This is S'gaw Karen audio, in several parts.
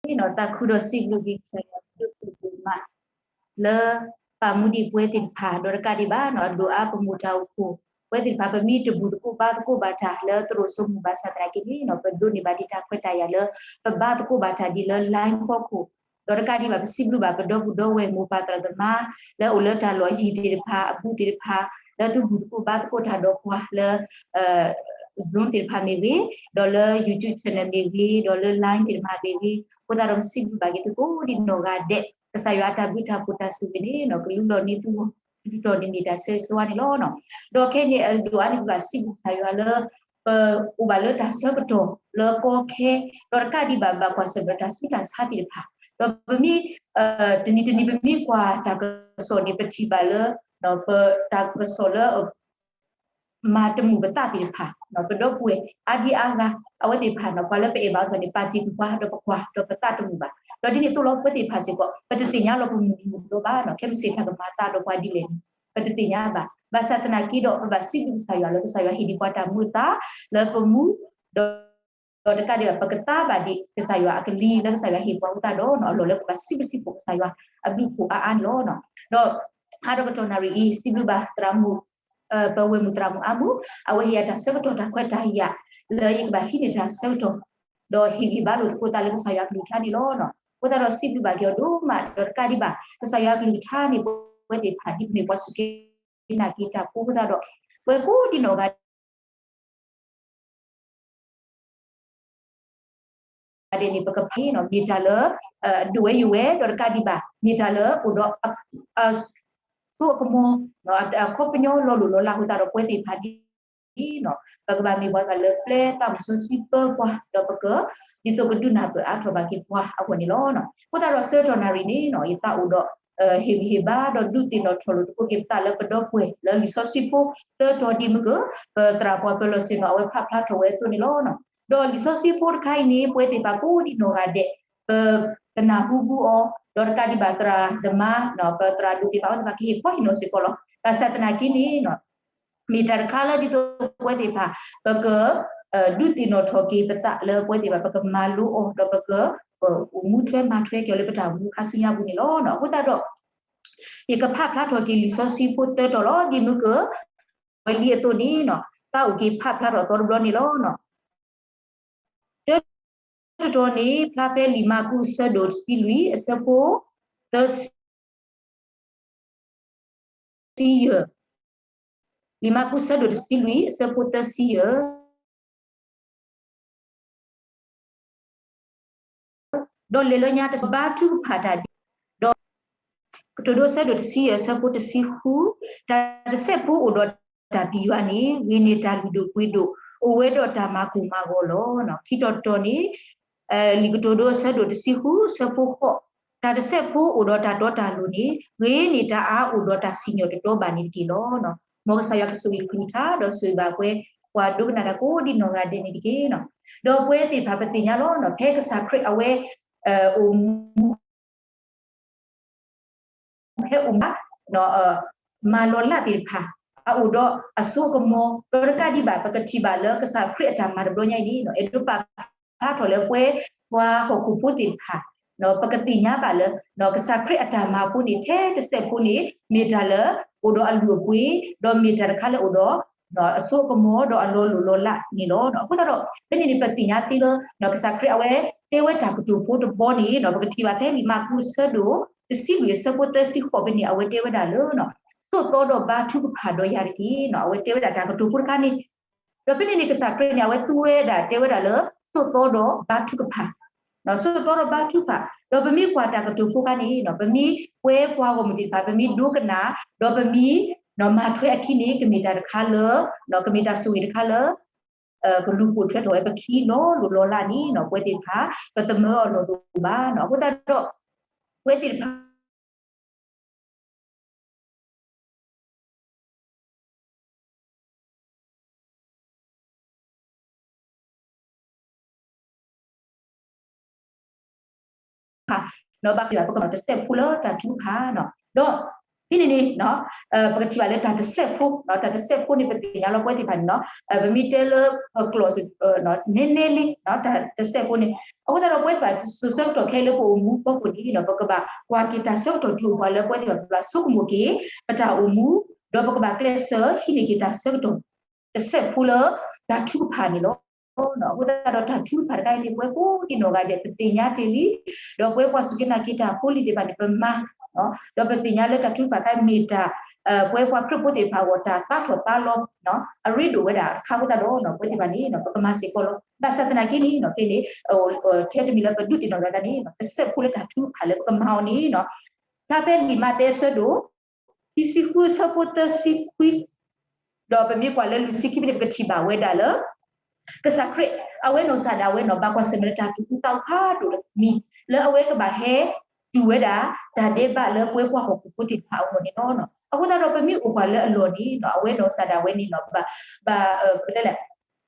သးခုဒီးစံးဘျုးက့ၤကစၢ်ယွၤဒိၣ်ဒိၣ်မး လၢပာ်မူဒံးပဝဲသ့ၣ်တဖၣ် ဒီးတကးဒံးဘၣ်နီၤ အဒိၣ်အါပမိၢ်တၢ်အိၣ်ဖှိၣ် ပဝဲသ့ၣ်တဖၣ် ပမ့ၢ်တဘူၣ်သကိးဘါသကိးဘၣ်တၢ်လၢသရိာ်စိမိၢ်ဘၣ်ဆၣ်သနာ်က့န့ၣ်နီၤ ပဒိးန့ၢ်ဘၣ်ဒံးတၢ်ခွဲးတၢ်ယာ်လၢ ပဘါသကိးဘၣ်တၢ်ဒ်လၢ line ဖီခိၣ် ဒီးတကးဒံးဘၣ် ပစံးဘျုးဘၣ်ပဒီပုၢ်ဒီဝဲၢ်မိၢ်ပၢ်သရၣ်သမါ လၢအိၣ်လၢတၢ်လီၢ်ယံၤသ့ၣ်တဖၣ် အဘူးသ့ၣ်တဖၣ် လၢသုဘူၣ်သကိးဘါသကိးတၢ်ဒီးပှၤလၢ Zoom သ့ၣ်တဖၣ်မ့ၢ်ဂ့ၤ, ဒီးလၢ YouTube channel မ့ၢ်ဂ့ၤ, ဒီးလၢ Line သ့ၣ်တဖၣ်မ့ၢ်ဂ့ၤ, အဃိသတးဒီးပစံးဘျုးဘၣ်က့ၤသုကိးဒံးနီၢ်ဂၤဒဲး, ကစၢ်ယွၤအတၢ်ဘျုးတၢ်ဖှိၣ်တၢ်ဆိၣ်ဂ့ၤန့ၣ်နီၤ ကလူလီၤန့ၢ်သုဂီၢ် တတီၤန့ၣ်မ့ၢ်တၢ်ဆၢဂ့ၤဆၢဝါန့ၣ်လီၤ. ဒီးခဲအံၤန့ၣ် အဒိၣ်အါန့ၣ် ပဘၣ်စံးဘျုးကစၢ်ယွၤလၢ ပအိၣ်ဘၣ်လၢတၢ်ဆၢကတီၢ်လၢကီခဲ, ဒီးတကးဒံးဘၣ် ဘၣ်ကွၢ်ဆၢၣ်မဲာ်တၢ်ဆူးတၢ်ဆါသ့ၣ်တဖၣ်, ဒီးပမ့ၢ် တနံၤတနံၤ ပမ့ၢ်ကွၢ်တၢ်ကစီၣ်န့ၣ် ပထံၣ်ဘၣ်လၢ ပတၢ်ကစီၣ်လၢ မၤတမုာ်ပသးသ့ၣ်တဖၣ်, ပဒီပုၢ်ဝဲၢ်အါဒံအါဂၤ အဝဲသ့ၣ်တဖၣ်န့ၣ် ပှၤလၢပအဲၣ်ဘၣ်အီၤသ့ၣ်တဖၣ်န့ၣ် ပာ်တ့ၢ်ကွံာ်ပှၤ ဒီးပကွၢ်ဒီးပသးတမုာ်ဘၣ်. ဒီးဒ်န့ၣ်အသိးလီၤ ပဝဲသ့ၣ်တဖၣ်စ့ၢ်ကီး ပတသ့ၣ်ညါလီၤပမုၢ်နံၤမုၢ်သီဘၣ်နီၤ, ခဲမုၢ်ဆ့ၣ်တၢ်ကမၤသးဒီးပှၤဒ်လဲၣ်န့ၣ် ပတသ့ၣ်ညါဘၣ်. ဘၣ်ဆၣ်သနာ်က့ဒီး ပဘၣ်စံးဘျုးကစၢ်ယွၤလၢ ကစၢ်ယွၤဟ့ၣ်ဒံးပှၤတၢ်မုာ်သးလၢပမူ, ဒီး ဒီးတကးဒံးဘၣ် ပကသါဘၣ်ဒံး ကစၢ်ယွၤအကလံၤလၢကစၢ်ယွၤဟ့ၣ်ပှၤအဃိသတးဒီး အလီၢ်လၢပဘၣ်စံးဘျုးစံးဖှိၣ်ကစၢ်ယွၤအဘျုးအဖှိၣ်အါအါန့ၣ်လီၤ. ဒီးအါထီၣ်ကတီၢ်နၣ်ရံၣ်အံၤ စံးဘျုးဘၣ်သရၣ်မုၣ် ပဝဲၢ်မုၣ်သရၣ်မုၣ်အါမူး, အဝဲဟ့ၣ်ယၤတၢ်ဆၢကတီၢ်တၢ်ခွဲးတၢ်ယာ် လၢယကဘၣ်ဟံးန့ၢ်တၢ်ဆၢကတီၢ်, ဒီးဟ့ၣ်ဂံၢ်ဘါလိာ်သကိးသးလၢကစၢ်ယွၤအကလုၢ်ကထါန့ၣ်လီၤ. အဃိသတးဒီးစံးဘျုးဘၣ်က့ၤအီၤဒိၣ်မး, ဒီးတကးဒံးဘၣ် ကစၢ်ယွၤအကလုၢ်ကထါန့ၣ် ပဝဲသ့ၣ်တဖၣ်ဒ်ပမ့ၢ်ပှၤစူၢ်က့ၤနာ်က့ၤတၢ်ဖိအဃိသတးဒီး ပဝဲကိးဒံးနီၢ်ဂၤ ဒဲးန့ၣ် ပကဖးန့ၣ် မ့ၢ်တၢ်လၢ ဒိၣ်ဝဲယိာ်ဝဲ ဒီးတကးဒံးဘၣ် မ့ၢ်တၢ်လၢအိၣ်ဒီး စိအကမီၤ အခီပညီလီၤလိၢ်လီၤလးအဃိသတးဒီး ပဝဲသ့ၣ်တဖၣ်ဒ်န့ၣ် ပကဘၣ်မ့ၢ်ပှၤတဖၣ်လၢပျဲသးမုၢ်စီဆှံပၢပှၤ ဒီးပက ဒ်သိးကဒုးနၢ်ပၢၢ်အါထီၣ်ဘၣ်က့ၤပှၤအဂီၢ်န့ၣ်လီၤ. အဃိသတးဒီးဆၢကတီၢ်နၣ်ရံၣ်န့ၣ် ယသးအိၣ်ဒီး ဟ့ၣ်ဂံၢ်ဟ့ၣ်ဘါ ဒီးဒုးသ့ၣ်နီၣ်ထီၣ်လိာ်သကိးက့ၤပသးလၢပဒီပုၢ်ဝဲၢ်လၢလံာ်စီဆှံဖိသၢတီၤဒ်မ့ၢ်က ပသရၣ်ပှၤပၢၤလီၢ်ဆ့ၣ်နီၤ အဝဲဖးဖျါထီၣ်ဝဲအသိးန့ၣ်လီၤ. ဒီးလံာ်စီဆှံဖိတခါအံၤန့ၣ် ပဝဲသ့ၣ်တဖၣ်ကိးဒံးနီၢ်ဂၤဒဲး ပကနၢ်ဟူဘူးအီၤ ဒီးတကးဒံးဘၣ်သရၣ်သမါ ပသရၣ်ဒိၣ်သ့ၣ်တဖၣ် အဝဲသ့ၣ်တဖၣ်ကဟ့ၣ်ခီဟ့ၣ်နီၤစ့ၢ်ကီးလီၤ. ဘၣ်ဆၣ်သနာ်က့န့ၣ် မ့ၢ်တၢ်တခါလၢဒ်သိးပဝဲသ့ၣ်တဖၣ် ပက ဒုးသ့ၣ်နီၣ်ထီၣ်က့ၤပသးလၢပဝဲသ့ၣ်တဖၣ် ပကမၤလိအီၤ ဒီးပက အိၣ်မူထွဲမၤထွဲက့ၤအီၤလၢပတၢ်အိၣ်မူခါဆူညါပူၤန့ၣ်လီၤ. အဃိသတးဒီး ယကဖးဖျါထီၣ်က့ၤလံာ်စီဆှံဖိသၢတီၤလီၤ. ဒ်မ့ၢ်က ဝဲလံအသိးန့ၣ် သးအိၣ်က့ၤဖးဖျါထီၣ်သီတဘျီန့ၣ်လီၤ. တၢတတီၤန့ၣ် ဖျါဖဲလံာ်မၢ်ကူးအဆၢဒိၣ်တဆံလွံၢ် အဆၢဖိသၢဆံ ဆံယဲၢ်, လံာ်မၢ်ကူးဆၢဒိၣ်တဆံလွံၢ် အဆၢဖိသၢဆံယဲၢ်, ဒီးလဲၤလၢညါတဘါထုကဖၣ်တၢ်ဒ်, ဒီး ကတိၤဒိအဆၢဒိၣ်တဆံယဲၢ် အဆၢဖိတဆံဃု, တၢ်တစဲးဖိအိၣ်ဒီးတၢ်ပျံၤယွၤန့ၣ် ဂ့ၤန့ၢ်တၢ်လုၢ်ဒိၣ်ပှ့ၤဒိၣ် အိၣ်ဝဲဒီးတၢ်မၤကိၢ်မၤဂီၤလီၤ. ခံတီၤတီၤန့ၣ် လံာ်ကတိၤဒိအဆၢဒိၣ်တဆံဃု အဆၢဖိဃိး, တၢ်တစဲးဖိအိၣ်ဒီးတၢ်တီတၢ်လိၤန့ၣ် ဂ့ၤန့ၢ်တၢ်အါအိၣ်ဒီးတၢ်စံၣ်ညီၣ်တတီဘၣ်န့ၣ်တက့ၢ်လီၤ. မ်ကစၢ်ယွၤကဆိၣ်ဂ့ၤကလုၢ်ကထါ ဒီးဆိၣ်ဂ့ၤဘၣ်ပှၤ ပှၤဒိကနၣ်တၢ်ကိးဒံးနီၢ်ဂၤဒဲးန့ၣ်တက့ၢ်. ဒီးပဝဲသ့ၣ်တဖၣ်ပသ့ၣ်ညါလီၤ ဖဲကစၢ်ခရံာ်အဝဲ အိၣ်မူ ဖဲအိၣ်မူ မၤလီၤလးသ့ၣ်တဖၣ် အအိၣ်ဒီးအစိအကမီၤ ဒီးတကးဒံးဘၣ် ပကထံၣ်ဘၣ်လၢကစၢ်ခရံာ်အတၢ်မၤတဘျီညါအံၤန့ၣ် အဲၣ်ဒိးပာ်ဖျါထီၣ်လၢပှၤဟီၣ်ခိၣ်ဖိသ့ၣ်တဖၣ် ပကသ့ၣ်ညါဘၣ်လၢ ကစၢ်ခရံာ်အတၢ်မၤဖိန့ၣ် ထဲတစဲးဖိန့ၣ် မ့ၢ်တၢ်လၢအိၣ်ဒီးအလုၢ်အပှ့ၤ ဒီးမ့ၢ်တၢ်တခါလၢအိၣ်ဒီး အစိအကမီၤဒီးအလီၤလိၢ်လီၤလးန့ၣ်လီၤ. အဃိသတးဒီး ဖဲန့ၣ်န့ၣ် ပသ့ၣ်ညါသ့လၢ ကစၢ်ခရံာ်အဝဲတဲဝဲတၢ်ကတိၤဖိတဘီန့ၣ် ပကထံၣ်ဘၣ်ဖဲလံာ်မၢ်ကူးအဆၢဒိၣ် တဆံလွံၢ်အဆၢဖိသၢဆံဃိးဖဲန့ၣ် အဝဲတဲဝဲဒၣ်လၢ ဆိးသီဒီးဘါထုကဖၣ်ဒီးယၤတက့ၢ်. အဝဲတဲဝဲဒၣ်တၢ်ကတိၤဖိတခါန့ၣ် ဒီးဖဲန့ၣ်န့ၣ် ကစၢ်ခရံာ်န့ၣ် အဝဲသူဝဲဒၣ်တဲဝဲဒၣ်လၢ ဆိးသီဒီးဘါထုကဖၣ် ဆိးသီဒီးဘါထုကဖၣ် ဒီးပမ့ၢ်ကွၢ်တၢ်ကတိၤဖိခါန့ၣ် ပမ့ၢ်ပှၤဂီၢ်မုၢ်သ့ၣ်တဖၣ် ပမ့ၢ်ဒိကနၣ် ဒီးပမ့ၢ် မၤထွဲအခံန့ၣ် ကမ့ၢ်တၢ်တခါလၢ ကမ့ၢ်တၢ်ဆိၣ်ဂ့ၤတခါလၢ ကလူၤပိာ်ထွဲထီၣ်ဝဲပခံလီၤလိၢ်လီၤလးန့ၣ် ပဝဲသ့ၣ်တဖၣ် ပသမၢအီၤလီၤလိၢ်ဘၣ်. အဃိသတးဒီး ပဝဲသ့ၣ်တဖၣ် ဘၣ်ဃးပကမၤတစဲးဖိလၢတၢ်ထုကဖၣ်, ဒီး ဖဲန့ၣ်န့ၣ် ပကထံၣ်ဘၣ်လၢတၢ်တစဲးဖိ, တၢ်တစဲးဖိန့ၣ် ပသ့ၣ်ညါလီၤပဝဲသ့ၣ်တဖၣ်န့ၣ်လီၤ. ပမ့ၢ်တဲလၢပကျိာ် နဲနဲလံ တၢ်တစဲးဖိန့ၣ်, အဃိသတးဒီးပဝဲသ့ၣ်တဖၣ် စိၤဆၢကတီၢ်ခဲအံၤလၢပအိၣ်မူအဖီခိၣ်န့ၣ် ပကဘၣ်ကွၢ်က့ၤတၢ်ဆၢကတီၢ်တုၤအိၣ်ပှၤလၢပဝဲသ့ၣ်တဖၣ် ပဘၣ်ဆိကမိၣ်က့ၤ ပတၢ်အိၣ်မူ, ဒီးပကဘၣ်ကျဲးစၢးဟံးန့ၢ်က့ၤတၢ်ဆၢကတီၢ် တစဲးဖိလၢ တၢ်ထုကဖၣ်န့ၣ်လီၤ. အဃိသတးဒီးတၢ်ထုကဖၣ်တခါအံၤန့ၣ် ပဝဲကိးဒံနီၢ်ဂၤဒဲး ပသ့ၣ်ညါတ့ၢ်လံ, ဒီးပဝဲပှၤစူၢ်က့ၤနာ်က့ၤတၢ်ဖိလံၤသ့ၣ်တဖၣ်န့ၣ် ပမၤ, ဒီးပသ့ၣ်ညါလၢတၢ်ထုကဖၣ်တခါအံၤမ့ၢ်တၢ် ပဝဲပှၤခရံာ်ဖိသ့ၣ်တဖၣ်အဂီၢ် တၢ်သးထီၣ်သးလီၤ အရ့ဒိၣ်ဝဲဒၣ်တခါအဃိသတးဒီး ပဝဲသ့ၣ်တဖၣ်န့ၣ် ပကမၤစ့ၢ်ကီးလီၤ. ဘၣ်ဆၣ်သနာ်က့န့ၣ် ဖဲန့ၣ် ထဲတမံၤလၢပဒုးသ့ၣ်နီၣ်ထီၣ်သးန့ၣ် တစဲးဖိလၢတၢ်ထုကဖၣ်လၢပကမၤအီၤန့ၣ် ဖဲလံာ်မးသဲအဆၢဒိၣ် ခံဆံဃုအဆၢဖိသၢဆံခွံ ဒီးပမ့ၢ်ကွၢ်လၢလွံၢ်ဆံခံဖဲန့ၣ် ပကထံၣ်ဘၣ်ဝဲဒၣ်လၢ ကစၢ်ခရံာ် အဝဲနီၢ်ကစၢ်ဒၣ်ဝဲန့ၣ် ဘၣ်ကွၢ်ဆၢၣ်မဲာ်လၢတၢ်သူၣ်အုးသးအုးဖးဒိၣ်တမံၤ လၢအဝဲကဘၣ်ဟဲတူၢ်ဝဲဒၣ် တၢ်ဒဲးဘးလၢပဝဲပှၤဟီၣ်ခိၣ်ဖိသ့ၣ်တဖၣ်အဂီၢ်န့ၣ်လီၤ. အဃိသတးဒီးပမ့ၢ်အိၣ်ပှၤလၢအလီၢ်န့ၣ် အဝဲနီၢ်ကစၢ်ဒၣ်ဝဲန့ၣ် ဘၣ် ဘၣ် ပတဲလဲၣ်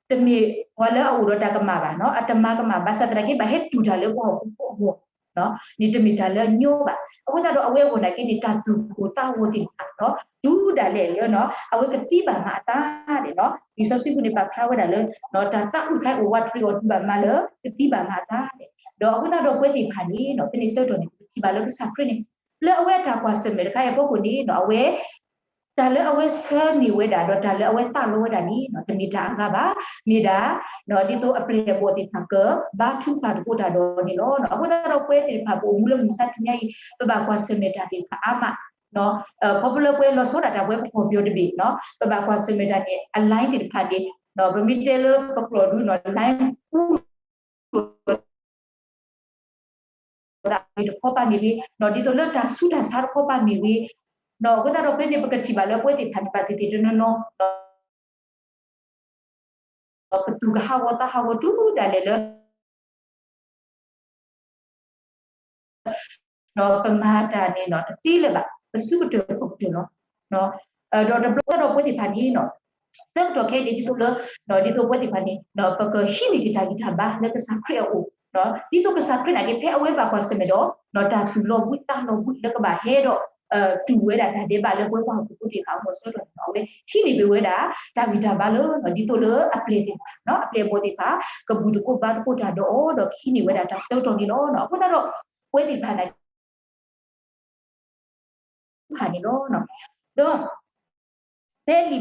တမ့ၢ်ပှၤလၢအအိၣ်ဒီးတၢ်ကမၣ်ဘၣ်, အတမၤကမၣ် ဘၣ်ဆၣ်သနာ်က့ ဘၣ်ဟဲတူၢ်တၢ်လၢပှၤဟီၣ်ခိၣ်ဖိအဂီၢ် န့ၣ်တမ့ၢ်တၢ်လၢအညီဘၣ်. အဃိသတးဒီးအဝဲအဂီၢ်နာ်က့န့ၣ် တၢ်သူၣ်ကိၢ်သးဂီၤသ့ၣ်တဖၣ် တုၤဒၣ်လဲာ်လၢ အဝဲကသံဘၣ်မၤအသးန့ၣ်လီၤ. လံာ်စီဆှံပူၤန့ၣ် ပာ်ဖျါဝဲဒၣ်လၢ တၢ်သးအုးတခါအံၤအိၣ်ဝးတရံးအီၤတုၤဘၣ်မၤလၢ ကသံဘၣ်မၤအသးန့ၣ်, ဒီးအဃိသတးဒီးပဝဲသ့ၣ်တဖၣ်န့ၣ် ဖဲန့ၣ်ဆၢကတီၢ်န့ၣ် ပကထံၣ်ဘၣ်လၢကစၢ်ခရံာ်န့ၣ် လၢအဝဲအတၢ်ကွၢ်ဆၢၣ်မဲာ်တခါအံၤအဖီခိၣ်န့ၣ် အဝဲ တၢ်လၢအဝဲဆၢန့ၢ်ဝဲဒၣ် ဒီးတၢ်လၢအဝဲသးလီဝဲဒၣ်န့ၣ် တမ့ၢ်တၢ်အဂၤဘၣ်, မ့ၢ်ဒၣ် ဒ်သိးအပျဲၢ်အဘီၣ်သ့ၣ်တဖၣ်က ဘါထုကဖၣ်သကိးတၢ်ဒီးန့ၣ်လီၤ. အဃိသတးဒီးပဝဲသ့ၣ်တဖၣ် ပအိၣ်မူလၢမုၢ်မဆါတနံၤအံၤ ပဘၣ်ကွၢ်ဆၢၣ်မဲာ်တၢ်သ့ၣ်တဖၣ်အါမး ခီဖျိလၢပဝဲလီၤဆီဒၣ်တၢ်ပဝဲပကီၢ်ပယီၤတဘ့ၣ် ပဘၣ်ကွၢ်ဆၢၣ်မဲာ်တၢ်န့ၣ် အ line သ့ၣ်တဖၣ်န့ၣ် ပမ့ၢ်တဲလၢပကျိာ်ဒု line ပူၤ သးမ့ၢ်တခီပၤမ့ၢ်ဂ့ၤ, ဒ်သိးလၢတၢ်ဆူးတၢ်ဆါတခီပၤမ့ၢ်ဂ့ၤ, အဃိသတးဒီးဖဲန့ၣ် ပကထံၣ်ဘၣ်လၢပဝဲသ့ၣ်တဖၣ်န့ၣ် ဘၣ်သ့ၣ်သ့ၣ်တနီၤနီၤ ပသူၣ်ကဟးဂီၤသးဟးဂီၤတုၤဒၣ်လဲာ်လၢ ပမၤတၢ်န့ၣ် တသ့လၢၤဘၣ်, ပစုကတၢၢ်ပကတၢၢ်လီၤ. ဒီးတဘျီဒီးပဝဲသ့ၣ်တဖၣ်န့ၣ် ဆၢကတီၢ်ခဲအံၤန့ၣ် ဒ်သိးလၢ ဒ်သိးပဝဲသ့ၣ်တဖၣ်န့ၣ် ပကဟံးန့ၢ်က့ၤတၢ်ဂံၢ်တၢ်ဘါလၢကစၢ်ခရံာ်အအိၣ်, ဒ်သိးကစၢ်ခရံာ်နာ်က့ ဖဲအဝဲဘၣ်ကွၢ်ဆၢၣ်မဲာ်ဒီး တၢ်သူၣ်လီၤဘှံးသးလီၤဘှံးလၢကဘၣ်ဟဲဒီး တူၢ်ဝဲဒၣ်တၢ်ဒဲးဘးလၢပဝဲပှၤဟီၣ်ခိၣ်ဖိသ့ၣ်တဖၣ်အဂီၢ်ဆၢကတီၢ်န့ၣ် အဝဲဟံးန့ၢ်က့ၤဝဲဒၣ် တၢ်ဂံၢ်တၢ်ဘါလၢ ဒ်သိးလၢအပျဲၢ်သ့ၣ်တဖၣ် အပျဲၢ်အဘီၣ်သ့ၣ်တဖၣ် ကဘူၣ်သကိးဘါသကိးတၢ်ဒီးအီၤ ဒီးကဟံးန့ၢ်ဝဲဒၣ်တၢ်ဆၢကတီၢ်န့ၣ်လီၤ. အဃိသတးဒီး ပဝဲသ့ၣ်တဖၣ်န့ၣ် ဖးန့ၣ်လီၤ. ဒီး ဖဲလံာ်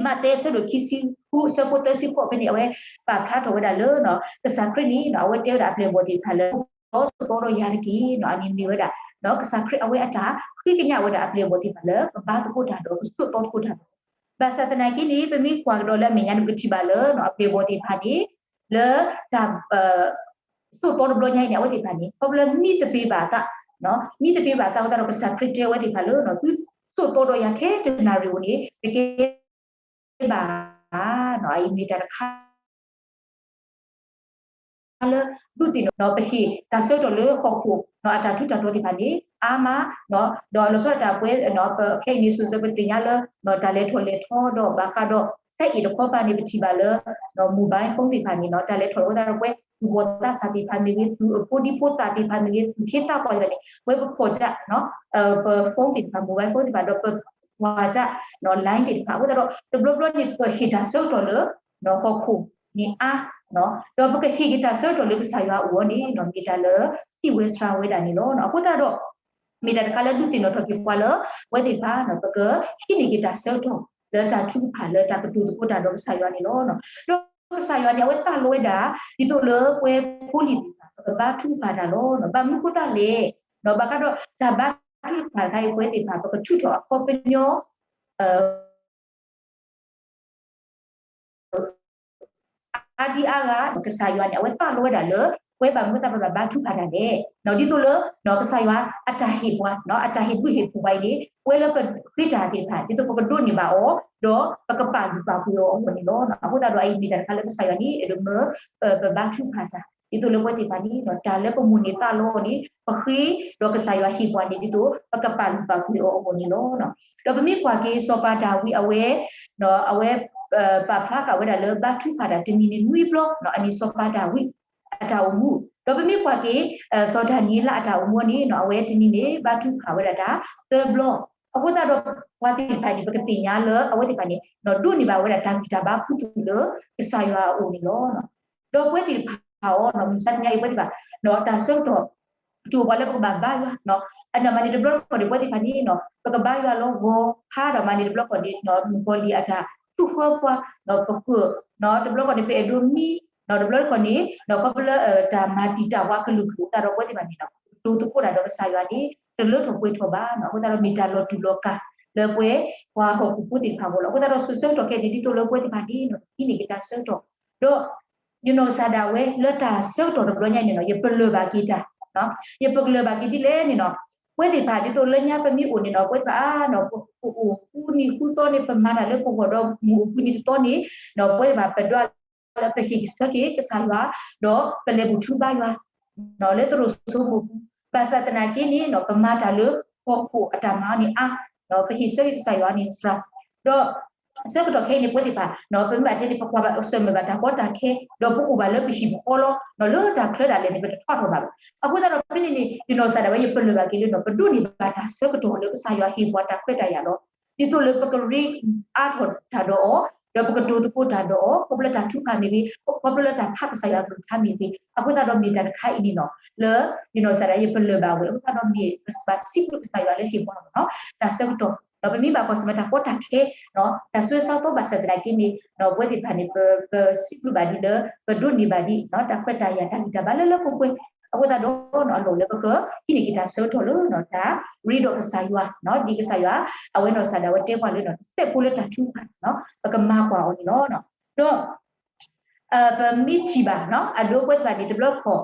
မးသဲအဆၢဒိၣ်ခံဆံဃုအဆၢဖိသၢဆံဃိးဖဲန့ၣ် အဝဲပာ်ဖျါထီၣ်ဝဲဒၣ်လၢ ကစၢ်ခရံာ်န့ၣ် အဝဲတဲဝဲဒၣ်အပျဲၢ်အဘီၣ်သ့ၣ်တဖၣ်လၢ လီၤစိၤသီဒီးယၤတက့ၢ် အန့ၣ်မ့ၢ်ဝဲဒၣ် ကစၢ်ခရံာ်အဝဲအတၢ်ဃ့ကညးဝဲဒၣ်အပျဲၢ်အဘီၣ်သ့ၣ်တဖၣ်လၢ ကဘါသကိးတၢ်ဒီးကစိာ်သီသကိးတၢ်ဒီး ဘၣ်ဆၣ်သနာ်က့န့ၣ် ပမ့ၢ်ကွၢ်ကဒီးလၢအမဲာ်ညါန့ၣ် ပကထံၣ်ဘၣ်လၢ အပျဲၢ်အဘီၣ်သ့ၣ်တဖၣ်န့ၣ် လၢတၢ် စိာ်သီတဘျီညါအံၤန့ၣ် အဝဲသ့ၣ်တဖၣ်န့ၣ် ခီဖျိလၢမံသပ့ၤဘၣ်အသး, မံသပ့ၤဘၣ်အသးအဃိသတးဒီး ကစၢ်ခရံာ်တဲဝဲသ့ၣ်တဖၣ်လၢ သုစိာ်သီဒီးယၤထဲတနၣ်ရံၣ်ဧိၤန့ၣ် တကဲဘၣ်ဧါ, အအံၤမ့ၢ်တၢ်တခါ လၢ ဒုးသ့ၣ်နီၣ် ပဟ့ၣ်တၢ်ဆၢကတီၢ်လၢဟီၣ်ခိၣ် အတၢ်ထူးတၢ်တီၤသ့ၣ်တဖၣ်န့ၣ် အါမး, ဒီးလီၤဆီဒၣ်တၢ်ပဝဲ ခဲအံၤန့ၣ် စိၤစၢၤပသ့ၣ်ညါလၢ တၢ်လဲၤထီၣ်လဲၤထီဒီးဘၣ်ဃးဒီး စဲအ့ၣ်တခီပၤန့ၣ် ပထံၣ်ဘၣ်လၢ mobile phone သ့ၣ်တဖၣ်န့ၣ် တၢ်လဲၤထီၣ်လဲၤထီဒီးပဝဲ သူၣ်ဘီၣ်သးစၢ်သ့ၣ်တဖၣ်မ့ၢ်ဂ့ၤ သူၣ်အဖိဒံဖိသၣ်သ့ၣ်တဖၣ်မ့ၢ်ဂ့ၤ သူၣ်ခ့သးပှၢ်သ့ၣ်တဖၣ်န့ၣ် ပဝဲပဖီၣ်ကၢ် ပ phone သ့ၣ်တဖၣ် mobile phone သ့ၣ်တဖၣ် ဒီးပကွၢ်ကၢ် line သ့ၣ်တဖၣ် အဃိသတးဒီး တဘျီဘျီန့ၣ် ပဟ့ၣ်တၢ်ဆၢကတီၢ်လၢ ဟီၣ်ခိၣ်န့ၣ်အါ, ဒီးပကဟ့ၣ်က့ၤတၢ်ဆၢကတီၢ်လၢကစၢ်ယွၤအအိၣ်န့ၣ် မ့ၢ်တၢ်လၢ စံးဝဲစှၤဝဲဒၣ်န့ၣ်လီၤ. အဃိသတးဒီး မ့ၢ်တၢ်တခါလၢဒုးသ့ၣ်နီၣ်ထီၣ်က့ၤပှၤလၢ ပဝဲသ့ၣ်တဖၣ် ပကဟံးန့ၢ်က့ၤတၢ်ဆၢကတီၢ် လၢတၢ်ထုကဖၣ်လၢတၢ်ကတိၤသကိးတၢ်ဒီးကစၢ်ယွၤန့ၣ်လီၤ. ဒီးကစၢ်ယွၤန့ၣ် အဝဲသးလီဝဲဒၣ် ဒ်သိးလၢပဝဲဖိလံၤသ့ၣ်တဖၣ် ပကဘါထုကဖၣ်တၢ်လီၤ. ဘၣ်မနုၤအဃိသတးလဲၣ်, ဘၣ်ဃးဒီးတၢ်ဘါထုကဖၣ်တခါအံၤ ပဝဲသ့ၣ်တဖၣ် ပကထုးထီၣ်အခီပညီ အါဒံအါဂၤ ကစၢ်ယွၤန့ၣ် အဝဲသးလီဝဲဒၣ်လၢ ပဝဲဘၣ်မနုၤအဃိသတး ပဘၣ်ဘါထုကဖၣ်တၢ်လဲၣ်, ဒ်သိးလၢ ကစၢ်ယွၤအတၢ်ဟ့ၣ်ပှၤ အတၢ်ဟ့ၣ်ဘျုးဟ့ၣ်ဖှိၣ်ပှၤအံၤန့ၣ် ပဝဲလၢပဃ့တၢ်သ့ၣ်တဖၣ် ဒ်သိးပကဒိးန့ၢ်ဘၣ်အီၤ ဒီးပကပာ်လုၢ်ပာ်ပှ့ၤအီၤအဂီၢ်န့ၣ်လီၤ. အဃိသတးဒီး အအံၤမ့ၢ်တၢ်တခါလၢကစၢ်ယွၤန့ၣ် အဲၣ်ဒိးမၢ ပဘါထုကဖၣ်တၢ် ဒ်သိးလၢပဝဲသ့ၣ်တဖၣ်န့ၣ် တၢ်လၢပမိၣ်န့ၢ်သးလီန့ၣ် ပဃ့ဒီးကစၢ်ယွၤဟ့ၣ်ပှၤန့ၣ် ဒ်သိးပကပာ်လုၢ်ပာ်ပှ့ၤအီၤအဂီၢ်န့ၣ်လီၤ. ဒီးပမ့ၢ်ကွၢ်က့ၤစီၤပၤဒၤဝံးအဝဲ အဝဲ ပာ်ဖျါဃာ်ဝဲဒၣ်လၢ ဘါထုကဖၣ်တၢ်တနံၤန့ၣ်နွံဘျီ အန့ၣ်စီၤပၤဒၤဝံး အတၢ်အိၣ်မူ, ဒီးပမ့ၢ်ကွၢ်က့ၤ စီၤဒၤနံးယ့လးအတၢ်အိၣ်မူန့ၣ် အဝဲတနံၤန့ၣ် ဘါထုကဖၣ်ဝဲဒၣ်တၢ်သၢဘျီ အဃိသတးဒီး ပှၤသ့ၣ်တဖၣ်န့ၣ် ပကသ့ၣ်ညါလၢအဝဲသ့ၣ်တဖၣ်န့ၣ် ဒိးန့ၢ်ဘၣ်ဝဲဒၣ်တၢ်ဂံၢ်တၢ်ဘါခူသူၣ်လၢကစၢ်ယွၤအအိၣ်န့ၣ်လီၤ. ဒီးပဝဲသ့ၣ်တဖၣ်အီၤ မုၢ်မဆါတနံၤအံၤ ပဝဲသ့ၣ်တဖၣ် တၢ်ဆၢကတီၢ် တူၢ်ပှၤလၢပကဘၣ်ဘါယွၤ, အဒိမ့ၢ်န့ၣ်တဘျီတခီၣ်န့ၣ် ပဝဲသ့ၣ်တဖၣ်န့ၣ် ပကဘါယွၤလီၤဂီၤဖးဒီးမ့ၢ်န့ၣ်တဘျီတခီၣ်န့ၣ် မုၣ်ကီၤလံၢ်အတၢ်သူၣ်ဃၢပှၤ ပဃၢၤ တဘျီတခီၣ်န့ၣ် ပအဲၣ်ဒိးမံ တဘျီတခီၣ်န့ၣ် ခီဖျိလၢတၢ်မၤတံာ်တာ်ပှၤကလုာ်ကလုာ်အဃိသတးဒီး ပဝဲသ့ၣ်တဖၣ်န့ၣ် ကတိၤသကိးတၢ်ဒီးကစၢ်ယွၤန့ၣ် တလၢထီၣ်ပှဲၤထီၣ်ဘၣ်. အဃိသတးဒီးမ့ၢ်တၢ်လီၤတူာ်လီၤကာ်လၢပဝဲ ပှၤဟီၣ်ခိၣ်ဖိသ့ၣ်တဖၣ်အဂီၢ်လီၤ. အဃိသတးဒီးစိၤဆၢကတီၢ်ခဲအံၤန့ၣ် ဒ်သိးလၢပဝဲသ့ၣ်တဖၣ်န့ၣ် ဟံးန့ၢ်က့ၤတၢ်ဆၢကတီၢ် ဒီး ယနီၢ်ကစၢ်ဒၣ်ဝဲလၢတၢ်ဆၢကတီၢ်တဘျီညါအံၤန့ၣ် ယပလၢၢ်ဘၣ်က့ၤတၢ်, ယပကလၢၢ်ဘၣ်က့ၤဒ်လဲၣ်န့ၣ်နီၤ, ပဝဲသ့ၣ်တဖၣ်ဒ်သိးလၢညါပမ့ၢ်အိၣ်န့ၣ်နီၤ ပဝဲသ့ၣ်တဖၣ် ပအိၣ်ဃုနံၤဃုသီန့ၣ် ပမၤတၢ်လၢပဂီၢ်ဒီးမုၢ်အိၣ်ဃုနံၤတသီန့ၣ် ပဝဲသ့ၣ်တဖၣ်ပဒွးလၢပဟ့ၣ်ဆၢက့ၤကစၢ်ယွၤ ဒီးပလဲၤဘူၣ်ထူဘါယွၤ လၢသရိာ်စိမိၢ်ပူၤ, ဘၣ်ဆၣ်သနာ်က့န့ၣ်နီၤ ပမၤတၢ်လၢဟီၣ်ခိၣ်အတၢ်မၤန့ၣ်အါ, ပဟ့ၣ်ဆၢက့ၤကစၢ်ယွၤန့ၣ်စှၤ, ဒီး ဆၢကတီၢ်ခဲအံၤန့ၣ် ပဝဲသ့ၣ်တဖၣ် ပမ့ၢ်ဘၣ်တဲန့ၣ် ပကွၢ်ဘၣ်ဆၢၣ်မဲာ်ဘၣ်တၢ်ကီတၢ်ခဲ ဒီးပအိၣ်ဘၣ်လၢပဟံၣ်ပဃီလီၤ. လၢတၢ်ချၢဒၣ်လဲာ်န့ၣ် ပတထီၣ်ထီၣ်ဘၣ်ဘၣ်. အဃိသတးဒီးဖဲန့ၣ်န့ၣ် ယနီၢ်ကစၢ်ဒၣ်ဝဲ ယပလၢၢ်ဘၣ်က့ၤလၢနီၤ ပဒိးန့ၢ်ဘၣ်တၢ်ဆၢကတီၢ်လၢကစၢ်ယွၤဟ့ၣ်ပှၤတၢ်ခွဲးတၢ်ယာ်လီၤ. ဒ်သိးလၢပကရ့အါထီၣ်တၢ်ဒီးအီၤ, ဒီးပကတိၤသကိးတၢ်ဒီးအီၤ ခီဖျိလၢတၢ်ထုကဖၣ်မ့ၢ်ဂ့ၤ, ခီဖျိလၢတၢ်ဖးကစၢ်ယွၤအကလုၢ်ကထါမ့ၢ်ဂ့ၤ, အဃိသတးဒီးမ့ၢ်တၢ်တခါအံၤန့ၣ်နီၤ လၢ ယနီၢ်ကစၢ်ဒၣ် ယပလၢၢ်ဘၣ်ဝဲ အဃိသတးဒီးမ့ၢ်ပဘၣ်စံးဘျုးကစၢ်ယွၤလၢဟ့ၣ်ပှၤနီၤ တၢ်ဆၢကတီၢ် ဒီးပမ့ၢ်ဘၣ်ကွၢ်ဆၢၣ်မဲာ်တၢ်ကီတၢ်ခဲ တၢ်ဆူးတၢ်ဆါအသီဘၣ်ဆၣ်သနာ်က့န့ၣ် ပဝဲသ့ၣ်တဖၣ်န့ၣ် ပစံးဘျုးဘၣ်ဒ်လၢ ပဒိးန့ၢ်ဘၣ်ဒ် တၢ်ခွဲးတၢ်ယာ်တၢ်ဂံၢ်တၢ်ဘါလၢလၢပှဲၤပှဲၤ, အဃိသတးဒီး အလီၢ်လၢပကဟံးန့ၢ်က့ၤတၢ်ဆၢကတီၢ်လၢ တၢ်ရ့ဒီးကစၢ်ယွၤ ဒ်ကစၢ်ယွၤ အဝဲနီၢ်ကစၢ်ဒၣ်ဝဲတဲပှၤလၢ တစဲးဖိလၢတၢ်ထုကဖၣ် ပကမၤကွၢ်အီၤန့ၣ်လီၤ. ဒီး ပမ့ၢ်ထံၣ်ဘၣ် အဒိပဝဲသ့ၣ်တဖၣ်န့ၣ် တဘျီတခီၣ် ပှ